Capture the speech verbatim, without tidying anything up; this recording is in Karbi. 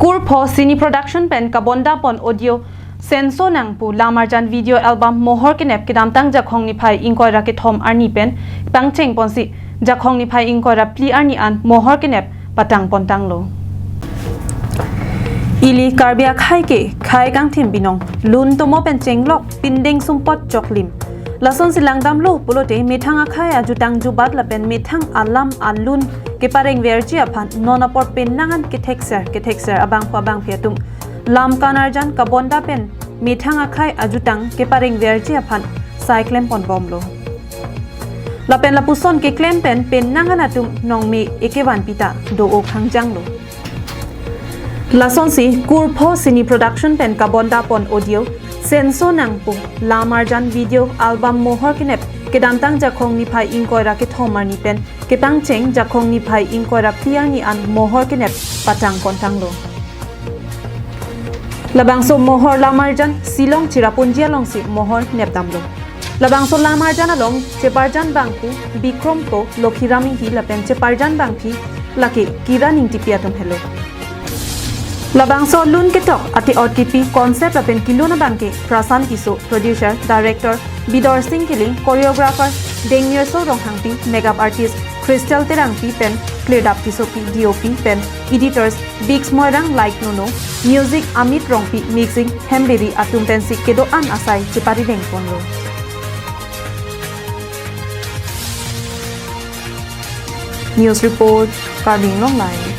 Kurpho Cine Production pen kabondapon audio Senso Nang pu lamarjan video album Mohor Kenep kedamtang Jakhong niphai ingkoi ra kethom arni pen pangcheng ponsi Jakhong niphai ingkoi ra phli arni an Mohor Kenep patang pontanglo. Ili Karbi akhai ke khai kangthim binong, lun tomo pen chenglok pindeng sumpot choklim. Lasonsi langdamlo pulote methang akhai ajutang jubat lapen methang alam alun keparengverji aphan non apor penang an kethekser kethekser abangphu abangphi atum lam kanarjan kabonda pen methang akhai ajutang keparengverji aphan sai klem ponbomlo. Lapen lapuson keklem pen penang an atum nongme ekevan pita do-o khangjanglo. Lasonsi Kurpho Cine Production pen kabondapon audio Senso Nang pu lamarjan video album Mohor Kenep kedamtang Jakhong niphai ingkoi ra kethom arni pen kepangcheng Jakhong niphai ingkoi ra phli arni an Mohor Kenep patang pontanglo. Labangso Mohor lamarjan Shillong Cherrapunji alongsi Mohor nepdamlo. Labangso lamarjan along cheparjan bangphu Bikrom Kro, Lokhiram Inghi lapen cheparjan bangphi lake Kiran Ingtipi atum helo. Labangso lun ketok ate ot kipi concept lapen kelun abang ke Prasant Tisso, producer, director Bidorsing Killing, choreographer Dengmirso Ronghangpi, makeup artist Crystal Terangpi pen Klirdap Tissopi, D O P pen editors Biggs Moirang, Light Nono, music Amit Rongpi, mixing Hemriri atum pensi kedo-an asai cheparideng ponlo. News report, Karbi Anglong Live.